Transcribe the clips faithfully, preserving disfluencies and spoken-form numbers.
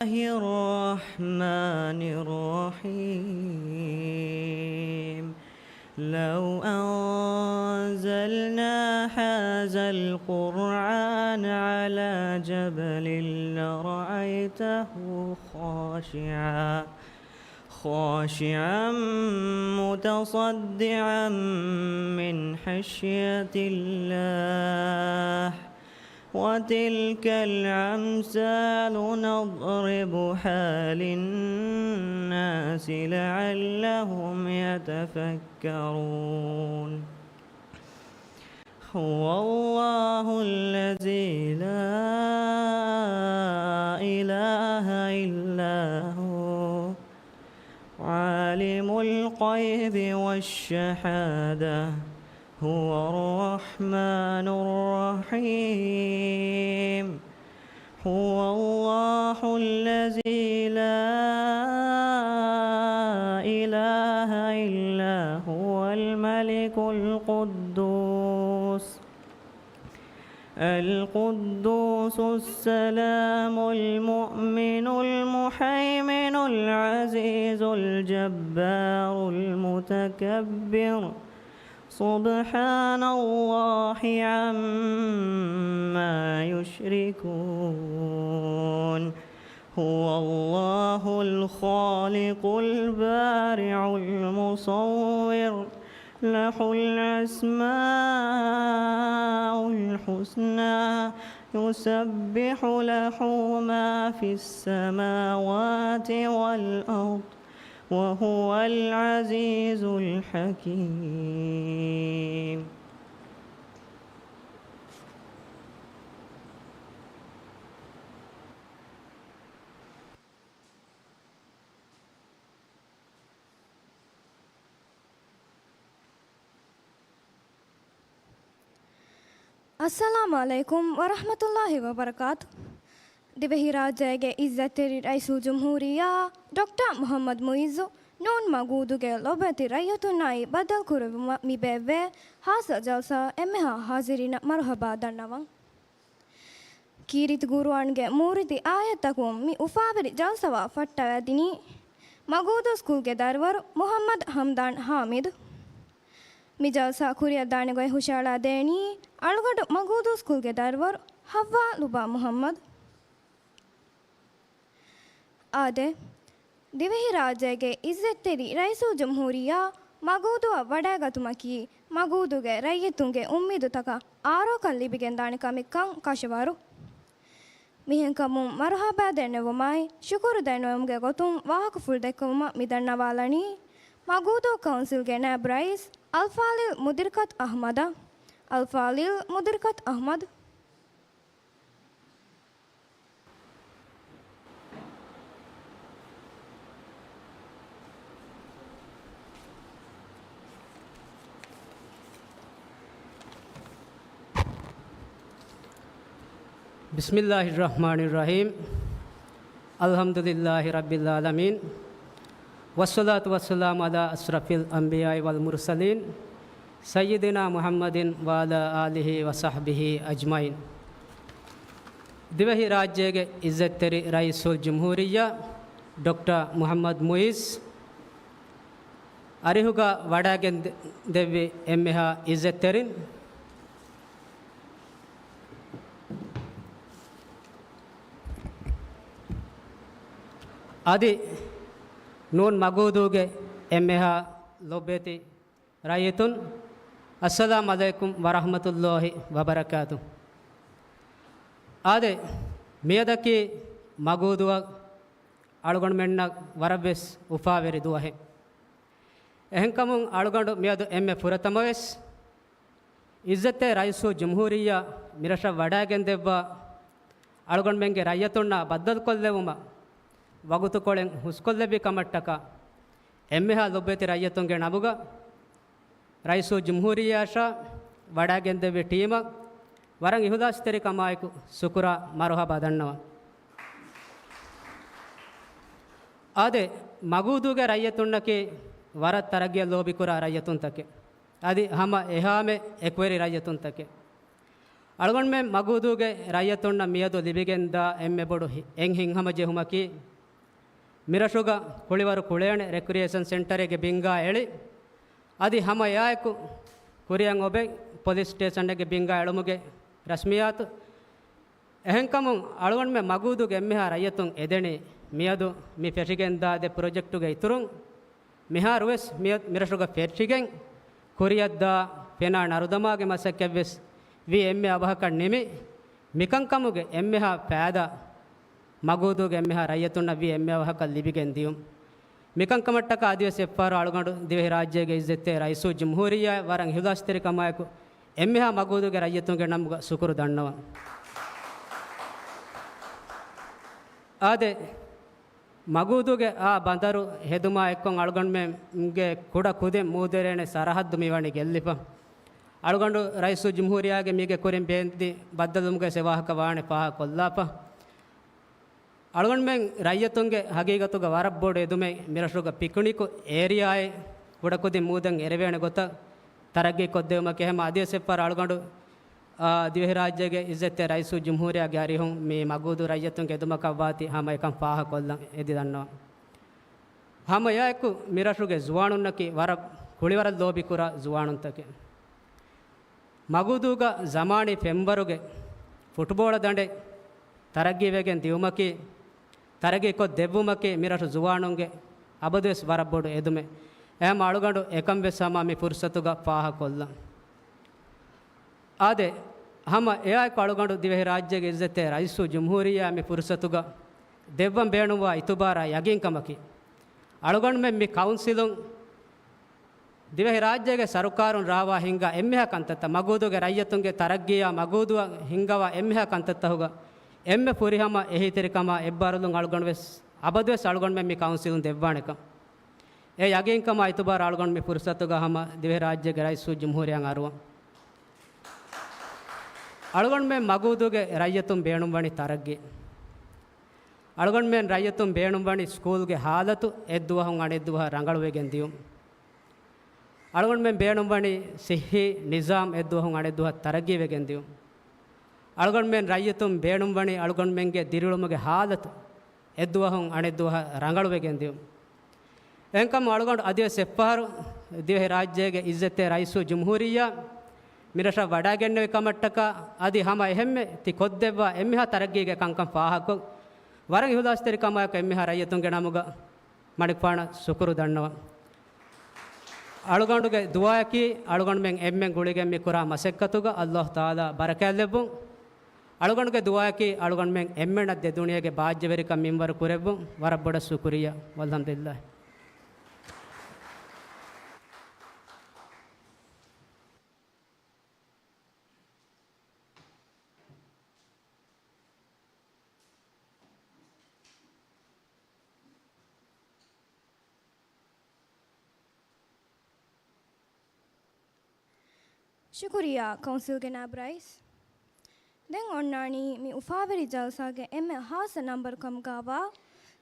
الرحمن الرحيم. لو أنزلنا هذا القرآن على جبل لرأيته خاشعا خاشعا متصدعا من خشية الله. وتلك الأمثال نضربها للناس لعلهم يتفكرون. هو الله الذي لا إله إلا هو عالم الغيب والشهادة هو الرحمن الرحيم. هو الله الذي لا إله إلا هو الملك القدوس القدوس السلام المؤمن المهيمن العزيز الجبار المتكبر. سبحان الله عما يشركون. هو الله الخالق البارئ المصور. له الأسماء الحسنى. يسبح له ما في السماوات والأرض وهو العزيز الحكيم. އައްސަލާމު ޢަލައިކުމް ވަރަޙްމަތުﷲި ވަބަރަކާތު. ދިވެހިރާއްޖޭގެ އިއްޒަތްތެރި ރައީސުލްޖުމްހޫރިއްޔާ ޑޮކްޓަރ މުޙައްމަދު މުޢިއްޒު ނޫން މަގޫދޫގެ ލޮބުވެތި ރައްޔިތުންނާއި ބައްދަލުކުރެއްވުމަށް މި ބޭއްވޭ ޚާއްޞަ ޖަލްސާ އެންމެހާ ޙާޟިރީނަށް މަރުޙަބާ ދަންނަވަން. ކީރިތި ޤުރުއާންގެ މޫރިތި އާޔަތްތަކުން މި އުފާވެރި ޖަލްސާއާ ފައްޓަވައިދިނީ މަގޫދޫ ސްކޫލްގެ ދަރިވަރު މުޙައްމަދު ޙަމްދާން ޙާމިދު. މި ޖަލްސާ ކުރިއަށްދާނެ ގޮތް ހުށައަޅާދޭނީ އަޅުގަނޑު މަގޫދޫ ސްކޫލްގެ ދަރިވަރު ޙައްވާ ލުބާ މުޙައްމަދު. އާދެ، ދިވެހިރާއްޖޭގެ އިއްޒަތްތެރި ރައީސުލްޖުމްހޫރިއްޔާ މަގޫދޫއަށް ވަޑައިގަތުމަކީ، މަގޫދޫގެ ރައްޔިތުންގެ އުއްމީދުތަކަށް އާރޯކަން ލިބިގެންދާނެ ކަމެއްކަން ކަށަވަރު. މިހެންކަމުން މަރުޙަބާ ދެންނެވުމާއި، ޝުކުރު ދެންނެވުމުގެ ގޮތުން ވާހަކަފުޅު ދެއްކެވުމަށް މި ދަންނަވާލަނީ، މަގޫދޫ ކައުންސިލްގެ ނާއިބު ރައީސް އަލްފާޟިލް މުދިރްކަތް އަޙްމަދަށް. އަލްފާޟިލް މުދިރްކަތް އަޙްމަދު. بسم الله الرحمن الرحيم. الحمد لله رب العالمين. والصلاة والسلام على أشرف الأنبياء والمرسلين سيدنا محمد وعلى آله وصحبه أجمعين. ދިވެހިރާއްޖޭގެ އިއްޒަތްތެރި ރައީސުލްޖުމްހޫރިއްޔާ ޑޮކްޓަރ މުޙައްމަދު މުޢިއްޒު، އަރިހުގަ ވަޑައިގެން ދެ-، ދެއްވި އެންމެހާ އިއްޒަތްތެރިން، އަދި ނޫން މަގޫދޫގެ އެންމެހާ ލޮބުވެތި ރައްޔިތުން، އައްސަލާމު ޢަލައިކުމް ވަރަޙްމަތުﷲި ވަބަރަކާތު. އާދެ، މިއަދަކީ މަގޫދޫއަށް އަޅުގަނޑުމެންނަށް ވަރަށްވެސް އުފާވެރި ދުވަހެއް. އެހެންކަމުން އަޅުގަނޑު މިއަދު އެންމެ ފުރަތަމަވެސް އިއްޒަތްތެރި ރައީސުލްޖުމްހޫރިއްޔާ މިރަށަށް ވަޑައިގެންދެއްވާ އަޅުގަނޑުމެންގެ ރައްޔިތުންނާ ބައްދަލުކޮށްލެވުމަށް ވަގުތުކޮޅެއް ހުސްކޮށްލެއްވި ކަމަށްޓަކާ، އެންމެހާ ލޮބުވެތި ރައްޔިތުންގެ ނަމުގަ ރައީސުލްޖުމްހޫރިއްޔާއަށާ ވަޑައިގެންދެއްވި ޓީމަށް ވަރަށް އިހުލާސްތެރިކަމާއެކު ޝުކުރާ މަރުޙަބާ ދަންނަވަން. އާދެ، މަގޫދޫގެ ރައްޔިތުންނަކީ ވަރަށް ތަރައްގީއަށް ލޯބިކުރާ ރައްޔިތުންތަކެއް. އަދި ހަމަ އެހާމެ އެކުވެރި ރައްޔިތުންތަކެއް. އަޅުގަނޑުމެން މަގޫދޫގެ ރައްޔިތުންނަށް މިއަދު ލިބިގެންދާ އެންމެ ބޮޑު ހި-، އެއް ހިތްހަމަޖެހުމަކީ، މިރަށުގަ ކުޅިވަރު ކުޅޭނެ ރެކްރިއޭޝަން ސެންޓަރެއްގެ ބިންގާ އެޅި، އަދި ހަމަ އެއާއެކު ކުރިއަށް އޮބެ ޕޮލިސް ސްޓޭޝަނެއްގެ ބިންގާ އެޅުމުގެ ރަސްމިއްޔާތު. އެހެންކަމުން އަޅުގަނޑުމެން މަގޫދޫގެ އެންމެހާ ރައްޔިތުން އެދެނީ މިއަދު މި ފެށިގެންދާ ދެ ޕްރޮޖެކްޓުގެ އިތުރުން. މިހާރުވެސް މި-، މިރަށުގަ ފެށިގެން ކުރިއަށްދާ ފެނާ ނަރުދަމާގެ މަސައްކަތްވެސް ވީ އެންމެ އަވަހަކަށް ނިމި. މިކަންކަމުގެ އެންމެހާ ފައިދާ މަގޫދޫގެ އެންމެހާ ރައްޔިތުންނަށް ވީ އެންމެ އަވަހަކަށް ލިބިގެން ދިޔުން. މިކަންކަމަށްޓަކާ އަދިވެސް އެއްފަހަރު އަޅުގަނޑު ދިވެހިރާއްޖޭގެ އިއްޒަތްތެރި ރައީސުލްޖުމްހޫރިއްޔާ ވަރަށް އިހުލާސްތެރިކަމާއެކު އެންމެހާ މަގޫދޫގެ ރައްޔިތުންގެ ނަމުގަ ޝުކުރު ދަންނަވަން. އާދެ، މަގޫދޫގެ އާ ބަނދަރު ހެދުމާ އެއްކޮށް އަޅުގަނޑުމެންގެ ކުޑަ ކުދިން މޫދެރޭނެ ސަރަހައްދު މިވަނީ ގެއްލިފަ. އަޅުގަނޑު ރައީސުލްޖުމްހޫރިއްޔާގެ މީގެ ކުރިން ބޭންދި ބައްދަލުވުމުގެ އެއް ވާހަކަ ވާނެ ފާހަގަކޮށްލާފަ. އަޅުގަނޑުމެން ރައްޔިތުންގެ ހަގީގަތުގަ ވަރަށް ބޮޑު އެދުމެއް މިރަށުގަ ޕިކުނިކު އޭރިއާއެއް ކުޑަކުދިން މޫދަށް އެރެވޭނެ ގޮތަށް ތަރައްގީ ކޮށްދެވުމަކީ. ހަމަ އަދިވެސް އެއްފަހަރު އަޅުގަނޑު، އާ، ދިވެހިރާއްޖޭގެ އިއްޒަތްތެރި ރައީސުލްޖުމްހޫރިއްޔާގެ އަރިހުން މި މަގޫދޫ ރައްޔިތުންގެ އެދުމަކަށް ވާތީ ހަމަ އެކަން ފާހަގަކޮށްލަން އެދި ދަންނަވަން. ހަމަ އެއާއެކު މިރަށުގެ ޒުވާނުންނަކީ ވަރަށް ކުޅިވަރަށް ލޯބިކުރާ ޒުވާނުންތަކެއް. މަގޫދޫގަ ޒަމާނީ ފެންވަރުގެ ފުޓްބޯޅަ ދަނޑެއް ތަރައްގީވެގެން ދިއުމަކީ، ތަރައްގީކޮށް ދެއްވުމަކީ މިރަށު ޒުވާނުންގެ އަބަދުވެސް ވަރަށް ބޮޑު އެދުމެއް. އެހެން އަޅުގަނޑު އެކަންވެސް ހަމަ މި ފުރުސަތުގަ ފާހަގަކޮށްލަން. އާދެ، ހަމަ އެއާއެކު އަޅުގަނޑު ދިވެހިރާއްޖޭގެ އިއްޒަތްތެރި ރައީސުލްޖުމްހޫރިއްޔާ މި ފުރުސަތުގަ ދެއްވަން ބޭނުންވާ އިތުބާރާ ޔަގީންކަމަކީ، އަޅުގަނޑުމެން މި ކައުންސިލުން ދިވެހިރާއްޖޭގެ ސަރުކާރުން ރާވާ ހިންގާ އެންމެހާ ކަންތައްތައް، މަގޫދޫގެ ރައްޔިތުންގެ ތަރައްގީއާ މަގޫދޫއަށް ހިންގަވާ އެންމެހާ ކަންތައްތަހުގަ އެންމެ ފުރިހަމަ އެހީތެރިކަމާ އެއްބާރުލުން އަޅުގަނޑުވެސް އަބަދުވެސް އަޅުގަނޑުމެން މި ކައުންސިލުން ދެއްވާނެކަން. އެ ޔަގީންކަމާ އިތުބާރު އަޅުގަނޑު މި ފުރުސަތުގަ ހަމަ ދިވެހިރާއްޖޭގެ ރައީސުލްޖުމްހޫރިއްޔާއަށް އަރުވަން. އަޅުގަނޑުމެން މަގޫދޫގެ ރައްޔިތުން ބޭނުންވަނީ ތަރައްގީ. އަޅުގަނޑުމެން ރައްޔިތުން ބޭނުންވަނީ ސްކޫލްގެ ހާލަތު އެއްދުވަހުން އަނެއްދުވަހަށް ރަނގަޅުވެގެން ދިޔުން. އަޅުގަނޑުމެން ބޭނުންވަނީ ސިއްހީ ނިޒާމް އެއްދުވަހުން އަނެއްދުވަހަށް ތަރައްގީވެގެން ދިޔުން. އަޅުގަނޑުމެން ރައްޔިތުން ބޭނުންވަނީ އަޅުގަނޑުމެންގެ ދިރިއުޅުމުގެ ހާލަތު އެއްދުވަހުން އަނެއްދުވަހަށް ރަނގަޅުވެގެން ދިޔުން. އެހެންކަމުން އަޅުގަނޑު އަދިވެސް އެއްފަހަރު ދިވެހިރާއްޖޭގެ އިއްޒަތްތެރި ރައީސުލްޖުމްހޫރިއްޔާ މިރަށަށް ވަޑައިގެންނެވި ކަމަށްޓަކާ އަދި ހަމަ އެހެންމެ ތި ކޮށްދެއްވާ އެންމެހާ ތަރައްގީގެ ކަންކަން ފާހަގަކޮށް، ވަރަށް އިހުލާސްތެރިކަމާއެކު އެންމެހާ ރައްޔިތުންގެ ނަމުގަ މަނިކުފާނަށް ޝުކުރު ދަންނަވަން. އަޅުގަނޑުގެ ދުޢާއަކީ، އަޅުގަނޑުމެން އެންމެން ގުޅިގެން މި ކުރާ މަސައްކަތުގަ ﷲ ތަޢާލާ ބަރަކާތްލެއްވުން. އަޅުގަނޑުގެ ދުޢާއަކީ، އަޅުގަނޑުމެން އެންމެނަށް ދެ ދުނިޔޭގެ ބާއްޖަވެރިކަން މިންވަރު ކުރެއްވުން. ވަރަށް ބޮޑަށް ޝުކުރިއްޔާ. ވަލްޙަމްދުލިއްލާހި. ޝުކުރިއްޔާ ކައުންސިލްގެ ނާއިބު ރައީސް. ދެން އޮންނާނީ މި އުފާވެރި ޖަލްސާގެ އެންމެ ހާއްސަ ނަންބަރު ކަމުގައިވާ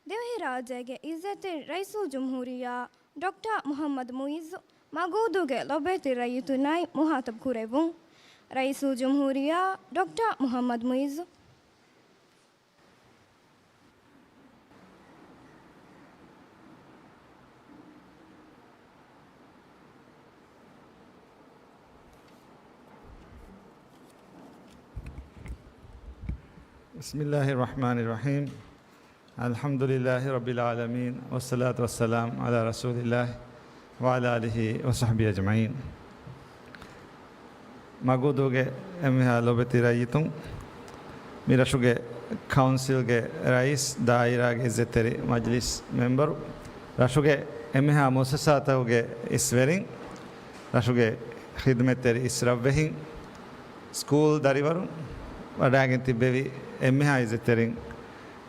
ދިވެހިރާއްޖޭގެ އިއްޒަތްތެރި ރައީސުލްޖުމްހޫރިއްޔާ ޑޮކްޓަރ މުޙައްމަދު މުޢިއްޒު މަގޫދޫގެ ލޮބުވެތި ރައްޔިތުންނާއި މުޚާޠަބު ކުރެއްވުން. ރައީސުލްޖުމްހޫރިއްޔާ ޑޮކްޓަރ މުޙައްމަދު މުޢިއްޒު. بسم الله الرحمن الرحيم. الحمد لله رب العالمين، والصلاة والسلام على رسول الله وعلى آله وصحبه أجمعين. މަގޫދޫގެ އެންމެހާ ލޮބެތި ރައްޔިތުން، މިރަށުގެ ކައުންސިލްގެ ރައީސް، ދާއިރާގެ އިއްޒަތްތެރި މަޖިލިސް މެމްބަރު، ރަށުގެ އެންމެހާ މުއައްސަސާތަކުގެ އިސްވެރިން، ރަށުގެ ޚިދުމަތްތެރި އިސްރަށްވެހިން، ސްކޫލް ދަރިވަރުން، ވަޑައިގެން ތިއްބެވި އެންމެހާ އިއްޒަތްތެރިން،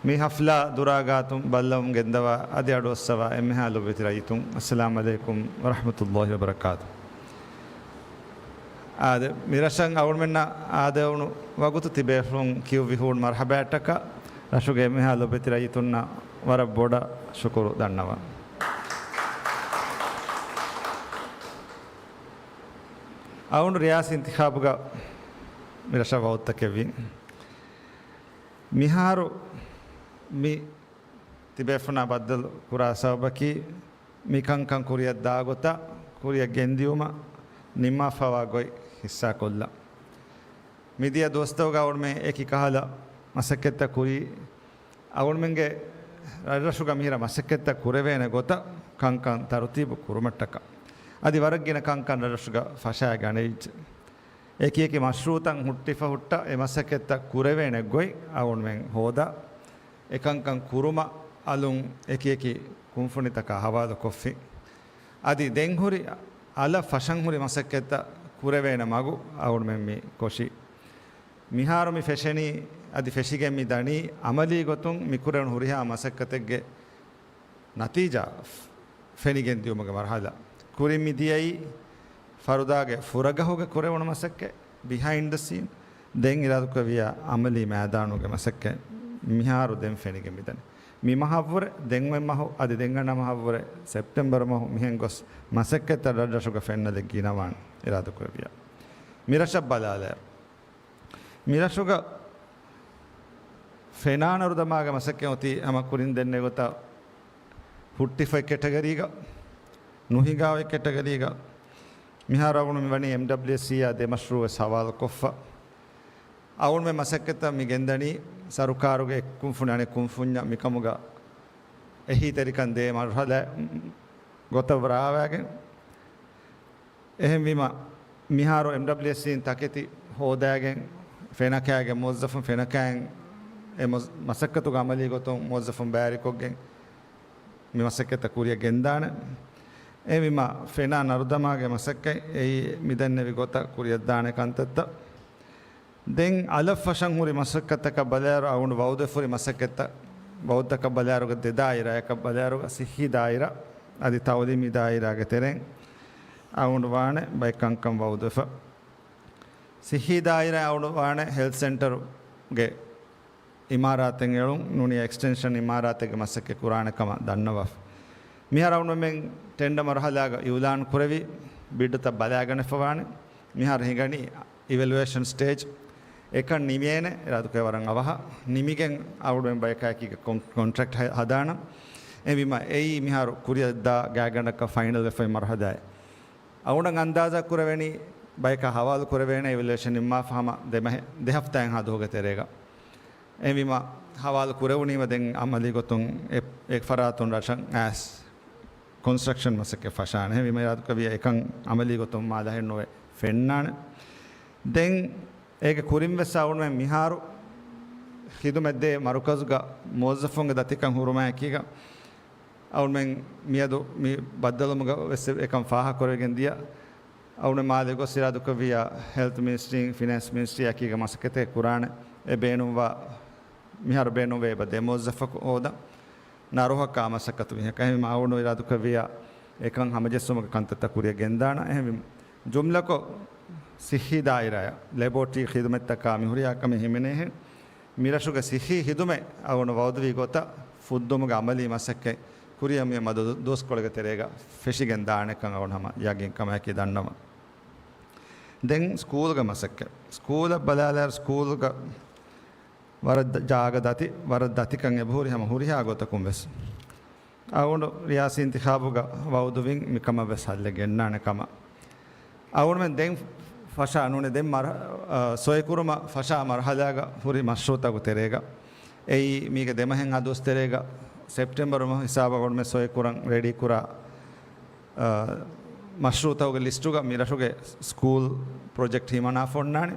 މި ޙަފްލާ ދުރާގާތުން ބައްލަވަމުން ގެންދަވާ އަދި އަޑުއައްސަވާ އެންމެހާ ލޮބުވެތި ރައްޔިތުން، އައްސަލާމް ޢަލައިކުމް ވަރަޙްމަތުﷲި ވަބަރަކާތު. އާދެ، މިރަށަށް އަޅުގަނޑުމެންނަށް އާދެވުނު ވަގުތު ތިބޭފުޅުން ކިޔުއްވި ހޫނު މަރްޙަބާއަށްޓަކާ، ރަށުގެ އެންމެހާ ލޮބުވެތި ރައްޔިތުންނަށް ވަރަށް ބޮޑަށް ޝުކުރު ދަންނަވަން. އަޅުގަނޑު ރިޔާސީ އިންތިޚާބުގަ މި ރަށަށް ވައުދުތަކެއްވި. މިހާރު މި ތިބޭފުޅުންނާ ބައްދަލު ކުރާ ސަބަބަކީ، މި ކަންކަން ކުރިއަށް ދާ ގޮތަށް ކުރިއަށް ގެންދިއުމަށް ނިންމާފަވާ ގޮތް ހިއްސާކޮށްލަން. މިދިޔަ ދުވަސްތަކުގަ އަޅުގަނޑުމެން އެކި ކަހަލަ މަސައްކަތްތައް ކުރީ، އަޅުގަނޑުމެންގެ ރަށްރަށުގަ މިހިރަ މަސައްކަތްތައް ކުރެވޭނެ ގޮތަށް ކަންކަން ތަރުތީބު ކުރުމަށްޓަކާ. އަދި ވަރަށް ގިނަ ކަންކަން ރަށްރަށުގަ ފަށާގަނެވިއްޖެ. އެކި އެކި މަޝްރޫއުތައް ހުއްޓިފަ ހުއްޓަ އެ މަސައްކަތްތައް ކުރެވޭނެ ގޮތް އަޅުގަނޑުމެން ހޯދާ، އެކަންކަން ކުރުމަށް އަލުން އެކި އެކި ކުންފުނިތަކާ ހަވާލުކޮށްފި. އަދި ދެން ހުރި އަލަށް ފަށަން ހުރި މަސައްކަތްތައް ކުރެވޭނެ މަގު އަޅުގަނޑުމެން މި ކޮށީ. މިހާރު މި ފެށެނީ، އަދި ފެށިގެން މި ދަނީ އަމަލީ ގޮތުން މި ކުރެވުނު ހުރިހާ މަސައްކަތެއްގެ ނަތީޖާ ފެނިގެން ދިއުމުގެ މަރުހަލާ. ކުރިން މި ދިޔައީ ފަރުދާގެ ފުރަގަހުގަ ކުރެވުނު މަސައްކަތް، behind the scene. ދެން އިރާދަކުރެއްވިޔާ އަމަލީ މައިދާނުގެ މަސައްކަތް މިހާރު ދެން ފެނިގެން މިދަނީ. މި މަހަށްވުރެ، ދެން އޮތް މަހު، އަދި ދެން އަންނަ މަހަށްވުރެ، ސެޕްޓެމްބަރު މަހު މިހެން ގޮސް މަސައްކަތްތައް ރަށްރަށުގަ ފެންނަލެއް ގިނަވާނެ އިރާދަކުރެއްވިޔާ. މި ރަށަށް ބަލާލާ. މި ރަށުގަ ފެނާ ނަރުދަމާގެ މަސައްކަތް އޮތީ ހަމަ ކުރިން ދެންނެވި ގޮތަށް ހުއްޓިފައި ކެޓަގަރީގަ، ނުހިނގާވައި ކެޓަގަރީގަ. މިހާރު އަޅުގަނޑު މިވަނީ އެމްޑަބްލިއުއެސްސީއާ ދެ މަޝްރޫއު ވެސް ހަވާލުކޮށްފަ. އަޅުގަނޑުމެން މަސައްކަތްތައް މި ގެންދަނީ ސަރުކާރުގެ އެއް ކުންފުނި އަނެއް ކުންފުންޏަށް މިކަމުގަ އެހީތެރިކަން ދޭ މަރުހަލާ ގޮތަށް ރާވާގެން. އެހެންވީމަ، މިހާރު އެމްޑަބްލިއުއެސްސީން ތަކެތި ހޯދާގެން، ފެނަކައިގެ މުވައްޒަފުން ފެނަކައިން އެ މުވައްޒ-، މަސައްކަތުގެ އަމަލީ ގޮތުން މުވައްޒަފުން ބައިވެރިކޮށްގެން މި މަސައްކަތްތައް ކުރިއަށް ގެންދާނެ. އެހެންވީމަ، ފެނާ ނަރުދަމާގެ މަސައްކަތް އެއީ މިދެންނެވި ގޮތަށް ކުރިއަށްދާނެ ކަންތައްތައް. ދެން އަލަށް ފަށަން ހުރި މަސައްކަތްތަކަށް ބަލާއިރު، އަޅުގަނޑު ވައުދުވެފަ ހުރި މަސައްކަތްތައް، ވައުދުތަކަށް ބަލާއިރުގަ ދެ ދާއިރާއަކަށް ބަލާއިރުގަ ސިއްހީ ދާއިރާ އަދި ތައުލީމީ ދާއިރާގެ ތެރެއިން އަޅުގަނޑު ވާނެ ބައެއް ކަންކަން ވައުދުވެފަ. ސިއްހީ ދާއިރާ އަޅުގަނޑު ވާނެ ހެލްތް ސެންޓަރުގެ އިމާރާތެއް އެޅުން، ނޫނީ އެކްސްޓެންޝަން އިމާރާތެއްގެ މަސައްކަތް ކުރާނެ ކަމަށް ދަންނަވާފަ. މިހާރު އަޅުގަނޑުމެން ޓެންޑަ މަރުހަލާގަ އިއުލާން ކުރެވި ބިޑްތައް ބަލާގަނެފަ ވާނެ. މިހާރު ހިނގަނީ އިވެލުއޭޝަން ސްޓޭޖް. އެކަން ނިމޭނެ އިރާދަކުރެ ވަރަށް އަވަހަށް. ނިމިގެން އަޅުގަނޑުމެން ބަޔަކާއެކީގަ ކޮން-، ކޮންޓްރެކްޓް ހަ-، ހަދާނަން. އެހެންވީމަ އެއީ މިހާރު ކުރިއަށްދާ ގާތްގަނޑަކަށް ފައިނަލް ވެފައި މަރުހަލާއެއް. އަޅުގަނޑަށް އަންދާޒާ ކުރެވެނީ ބަޔަކާ ހަވާލު ކުރެވޭނެ އިވެލުއޭޝަން ނިންމާފަ ހަމަ ދެ މަހެ-، ދެ ހަފްތާއެއްހާ ދުވަހުގެ ތެރޭގަ. އެހެންވީމަ ހަވާލު ކުރެވުނީމަ ދެން އަމަލީ ގޮތުން އެ-، އެ ފަރާތުން ރަށަށް އައިސް ކޮންސްޓްރަކްޝަން މަސައްކަތް ފަށާނެ. އެހެންވީމަ އިރާދަކުރެއްވިޔާ އެކަން އަމަލީ ގޮތުން މާ ދަހެއްނުވެ ފެންނާނެ. ދެން އޭގެ ކުރިން ވެސް އަޅުގަނޑުމެން މިހާރު ޚިދުމަތްދޭ މަރުކަޒުގަ މުވައްޒަފުންގެ ދަތިކަން ހުރުމާއެކީގަ އަޅުމެން މިއަދު މި ބައްދަލުވުމުގަ ވެސް އެކަން ފާހަގަކުރެވިގެން ދިޔަ. އަޅުމެން މާލެ ގޮސް އިރާދަކުރެއްވިޔާ ހެލްތް މިނިސްޓްރީން ފިނޭންސް މިނިސްޓްރީއާ އެކީގަ މަސައްކަތެއް ކުރާނެ. އެ ބޭނުންވާ، މިހާރު ބޭނުންވޭ އެބަ ދެ މުވައްޒަފަކު ހޯދަން. ނަރުހަކާ މަސައްކަތު މީހަކަށް. އެހެންވީމަ އަޅުގަނޑު އިރާދަކުރެއްވިޔާ އެކަން ހަމަޖެއްސުމުގެ ކަންތައްތައް ކުރިއަށް ގެންދާނަން. އެހެންވީމަ ޖުމްލަކޮށް ސިއްހީ ދާއިރާއަށް ލެބޯޓްރީ ޚިދުމަތްތަކާ މި ހުރިހާ ކަމެއް ހިމެނޭހެން. މިރަށުގެ ސިއްހީ ޚިދުމަތް އަޅުގަނޑު ވައުދުވީ ގޮތަށް ފުއްދުމުގެ އަމަލީ މަސައްކަތް ކުރިއަށް މި މަދު ދުވަސްކޮޅެއްގެ ތެރޭގަ ފެށިގެން ދާނެކަން އަޅުގަނޑު ހަމަ ޔަގީންކަމާއެކީ ދަންނަވަން. ދެން ސްކޫލްގެ މަސައްކަތް. ސްކޫލަށް ބަލާލާއިރު ސްކޫލްގަ ވަރަށް ދަ-، ޖާގަ ދަތި، ވަރަށް ދަތިކަން އެބަހުރި ހަމަ ހުރިހާ ގޮތަކުން ވެސް. އަޅުގަނޑު ރިޔާސީ އިންތިޚާބުގަ ވައުދުވިން މިކަމަށް ވެސް ހައްލެއް ގެންނާނެ ކަމަށް. އަޅުގަނޑުމެން ދެން ފަށާ ނޫނީ ދެން މަރ-، އަ، ސޮއިކުރުމަށް ފަށާ މަރުހަލާގަ ހުރި މަޝްރޫއުތަކުގެ ތެރޭގަ. އެއީ މީގެ ދެ މަހެއްހާ ދުވަސް ތެރޭގަ ސެޕްޓެމްބަރު މަހު ހިސާބަށް އަޅުގަނޑުމެން ސޮއިކުރަން ރެޑީ ކުރާ، އަ، މަޝްރޫއުތަކުގެ ލިސްޓުގަ މިރަށުގެ ސްކޫލް ޕްރޮޖެކްޓް ހިމަނާފަ އޮންނާނެ.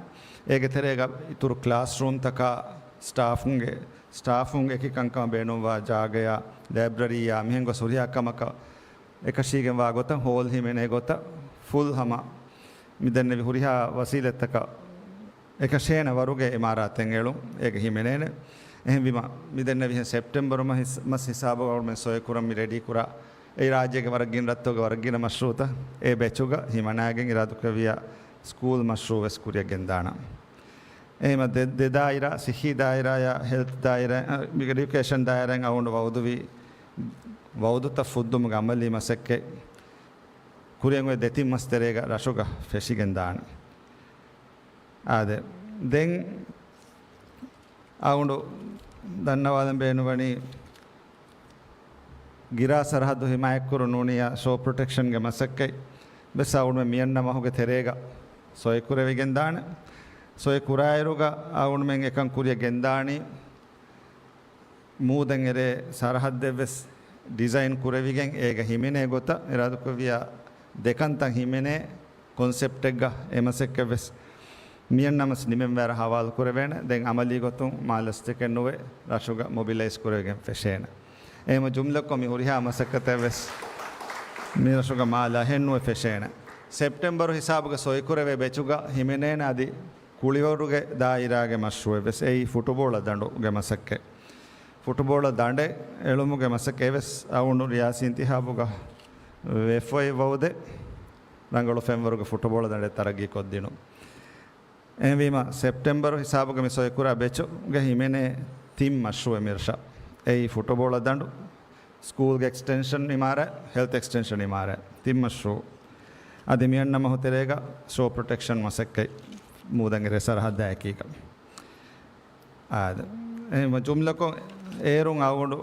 އޭގެ ތެރޭގަ އިތުރު ކްލާސްރޫމްތަކާ ސްޓާފުންގެ، ސްޓާފުންގެ އެކި ކަންކަމަށް ބޭނުންވާ ޖާގަޔާ، ލައިބްރަރީއާ މިހެން ގޮސް ހުރިހާ ކަމަކަށް އެކަށީގެންވާ ގޮތަށް ހޯލް ހިމެނޭ ގޮތަށް ފުލް ހަމަ މިދެންނެވި ހުރިހާ ވަސީލަތްތަކަށް އެކަށޭނެ ވަރުގެ އިމާރާތެއް އެޅުން އޭގެ ހިމެނޭނެ. އެހެންވީމަ، މިދެންނެވިހެން ސެޕްޓެމްބަރު މަސް ހިސް-، މަސް ހިސާބުގަ އަޅުމެން ސޮއިކުރަން މި ރެޑީ ކުރާ، އެއީ ރާއްޖޭގެ ވަރަށް ގިނަ ރަށްތަކުގެ ވަރަށް ގިނަ މަޝްރޫއުތައް އެ ބެޗުގަ ހިމަނާގެން އިރާދަކުރެއްވިޔާ ސްކޫލް މަޝްރޫއު ވެސް ކުރިއަށް ގެންދާނަން. އެހެންވީމަ ދެ-، ދެ ދާއިރާ، ސިއްހީ ދާއިރާޔާ ހެލްތް ދާއިރާ، އ، އެޑިއުކޭޝަން ދާއިރާއިން އަޅުގަނޑު ވައުދުވީ، ވައުދުތައް ފުއްދުމުގެ އަމަލީ މަސައްކަތް ކުރިއަށް އޮތް ދެތިން މަސް ތެރޭގަ ރަށުގަ ފެށިގެން ދާނެ. އާދެ، ދެން އަޅުގަނޑު ދަންނަވާލަން ބޭނުންވަނީ، ގިރާ ސަރަހައްދު ހިމާޔަތްކުރުން ނޫނިއްޔާ ޝޯ ޕްރޮޓެކްޝަންގެ މަސައްކަތް ވެސް އަޅުގަނޑުމެން މިއަންނަ މަހުގެ ތެރޭގަ ސޮއިކުރެވިގެންދާނެ. ސޮއިކުރާއިރުގަ އަޅުގަނޑުމެން އެކަން ކުރިއަށް ގެންދާނީ، މޫދަށް އެރޭ ސަރަހައްދެއްވެސް ޑިޒައިން ކުރެވިގެން، އޭގަ ހިމެނޭ ގޮތަށް އިރާދަކުރެއްވިޔާ ދެކަންތައް ހިމެނޭ ކޮންސެޕްޓެއްގަ އެ މަސައްކަތްވެސް މިއަންނަމަސް ނިމެންވާރަށް ހަވާލު ކުރެވޭނެ. ދެން އަމަލީ ގޮތުން މާ ލަސްތަކެއް ނުވެ، ރަށުގަ މޮބިލައިޒް ކުރެވިގެން ފެށޭނެ. އެހެމަ ޖުމްލަކޮށް މި ހުރިހާ މަސައްކަތެއްވެސް މި ރަށުގަ މާ ލަހެއް ނުވެ ފެށޭނެ. ސެޕްޓެމްބަރު ހިސާބުގަ ސޮއިކުރެވޭ ބެޗުގަ ހިމެނޭނެ އަދި ކުޅިވަރުގެ ދާއިރާގެ މަޝްރޫއެއްވެސް އެއީ ފުޓުބޯޅަ ދަނޑުގެ މަސައްކަތް. ފުޓުބޯޅަ ދަނޑެއް އެޅުމުގެ މަސައްކަތްވެސް އަޅުގަނޑު ރިޔާސީ އިންތިހާބުގަ ވެފައި ވައުދެއް ރަނގަޅު ފެންވަރުގެ ފުޓުބޯޅަ ދަނޑެއް ތަރައްގީކޮށްދިނުން. އެހެންވީމަ، ސެޕްޓެމްބަރު ހިސާބުގަ މި ސޮއިކުރާ ބެޗުގަ ހިމެނޭ ތިން މަޝްރޫއެއް މިރަށަށް. އެއީ ފުޓުބޯޅަ ދަނޑު، ސްކޫލްގެ އެކްސްޓެންޝަން އިމާރާތް، ހެލްތް އެކްސްޓެންޝަން އިމާރާތް، ތިން މަޝްރޫއު. އަދި މިއަންނަ މަހު ތެރޭގަ ޝޯ ޕްރޮޓެކްޝަން މަސައްކަތް މޫދަށް އެރޭ ސަރަހައްދާ އެކީގަ. އާދެ. އެހެންވީމަ ޖުމްލަކޮށް އޭރުން އަޅުގަނޑު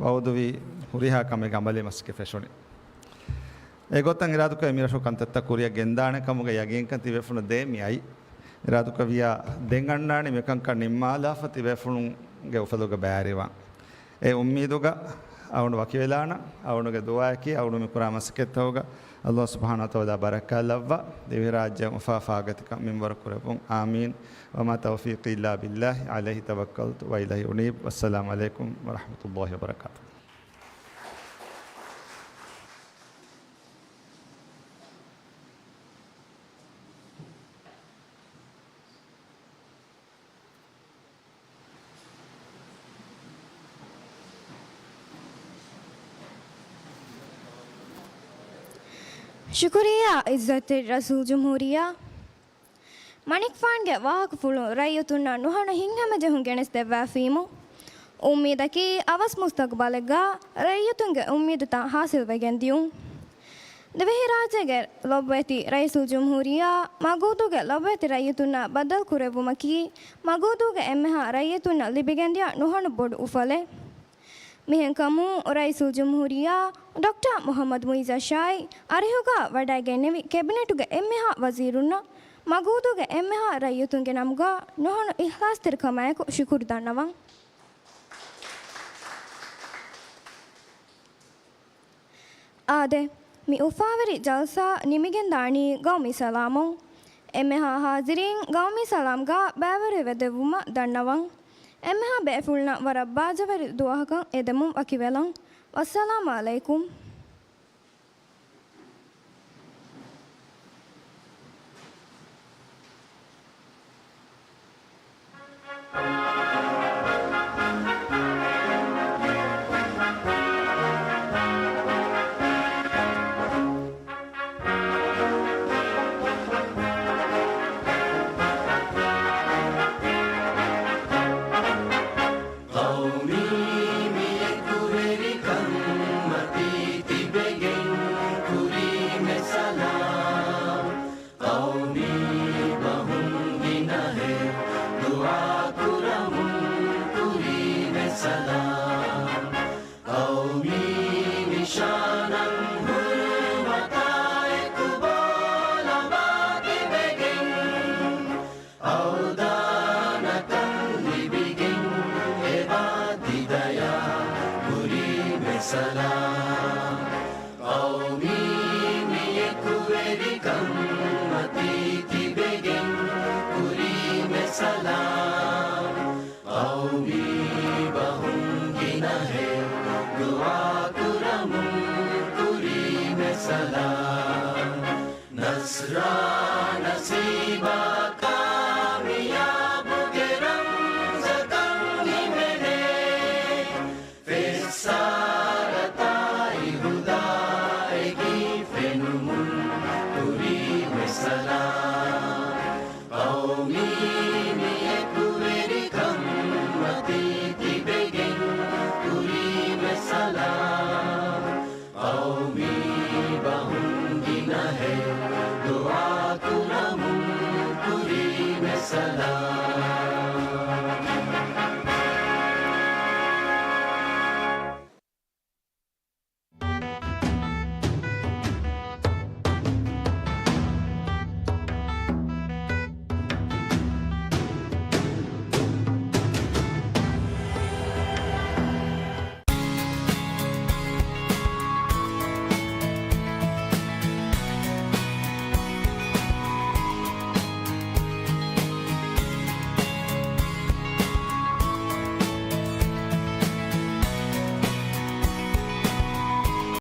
ވައުދުވީ ހުރިހާ ކަމެއްގަ އަމަލީ މަސައްކަތް ފެށުނީ. އެގޮތަށް އިރާދަކުރޭ މިރަށު ކަންތައްތައް ކުރިއަށް ގެންދާނެ ކަމުގެ ޔަގީންކަން ތިބޭފުޅުން ދޭ މި އައީ. އިރާދަކުރެއްވިޔާ ދެން އަންނާނީ މިކަންކަން ނިންމާލާފަ ތިބޭފުޅުންގެ އުފަލުގަ ބައިވެރިވާން. އެ އުއްމީދުގަ އަޅުގަނޑު ވަކިވެލާނަން. އަޅުގަނޑުގެ ދުޢާއަކީ އަޅުގަނޑު މި ކުރާ މަސައްކަތްތަކުގަ ﷲ ސުބްޙާނަހޫ ވަތަޢާލާ ބަރަކާތް ލައްވާ، ދިވެހިރާއްޖެ އުފާ ފާގަތިކަން މިންވަރު ކުރެއްވުން. އާމީން. وما توفيقي إلا بالله، عليه توكلت وإليه أنيب. والسلام عليكم ورحمة الله وبركاته. ޝުކުރިއްޔާ ޢިއްޒަތްތެރި ރައީސުލްޖުމްހޫރިއްޔާ. މަނިކުފާނުގެ ވާހަކަފުޅުން ރައްޔިތުންނަށް ނުހަނު ހިތްހަމަޖެހުން ގެނެސްދެއްވާފީމު، އުއްމީދަކީ އަވަސް މުސްތަގުބަލެއްގަ ރައްޔިތުންގެ އުއްމީދުތައް ހާސިލްވެގެން ދިޔުން. ދިވެހިރާއްޖޭގެ ލޮބުވެތި ރައީސުލްޖުމްހޫރިއްޔާ މަގޫދޫގެ ލޮބުވެތި ރައްޔިތުންނަށް ބައްދަލުކުރެއްވުމަކީ، މަގޫދޫގެ އެންމެހާ ރައްޔިތުންނަށް ލިބިގެންދިޔަ ނުހަނު ބޮޑު އުފަލެއް. މިހެންކަމުން، ރައީސުލްޖުމްހޫރިއްޔާ ޑޮކްޓަރ މުޙައްމަދު މުޢިއްޒަށާއި، އަރިހުގަ ވަޑައިގެންނެވި ކެބިނެޓުގެ އެންމެހާ ވަޒީރުންނަށް، މަގޫދޫގެ އެންމެހާ ރައްޔިތުންގެ ނަމުގަ ނުހަނު އިޚްލާޞްތެރިކަމާއެކު ޝުކުރު ދަންނަވަން. އާދެ، މި އުފާވެރި ޖަލްސާ ނިމިގެންދާނީ ގައުމީ ސަލާމުން. އެންމެހާ ހާޒިރީން ގައުމީ ސަލާމްގަ ބައިވެރިވެދެއްވުމަށް ދަންނަވަން. އެންމެހާ ބޭފުޅުންނަށް ވަރަށް ބާއްޖަވެރި ދުވަހަކަށް އެދެމުން ވަކިވެލަން. ވައްސަލާމް ޢަލައިކުމް. ޤައުމީ މި އެކުވެރިކަން މަތީ ތިބެގެން ކުރީމެ ސަލާމް. ޤައުމީ ބަހުން ގިނަހެއް ދުޢާ ކުރަމުން ކުރީމެ ސަލާމް. ޤައުމީ ނިޝާނަށް ހުރުމަތާއެކު ބޯލަމާ ތިބެގެން އަވްދާނަކަން ލިބިގެން އެބާ ތިދަޔާ ކުރީމެ ސަލާމް. ޤައުމީ މި އެކުވެރިކަން މަތީ ތިބެގެން ކުރީމެ ސަލާމް. ޤައުމީ ބަހުން ގިނަހެއް ދުޢާ ކުރަމުން ކުރީމެ ސަލާމް. ނަޞްރާ ނަސީބާ ކާމިޔާބުގެ ރަމްޒަކަށް ހިމެނޭ. ފެއްސާރަތާއި ހުދާއެކީ ފެނުމުން ކުރީމެ ސަލާމް. ޤައުމީ މި އެކުވެރިކަން މަތީ ތިބެގެން ކުރީމެ ސަލާމް.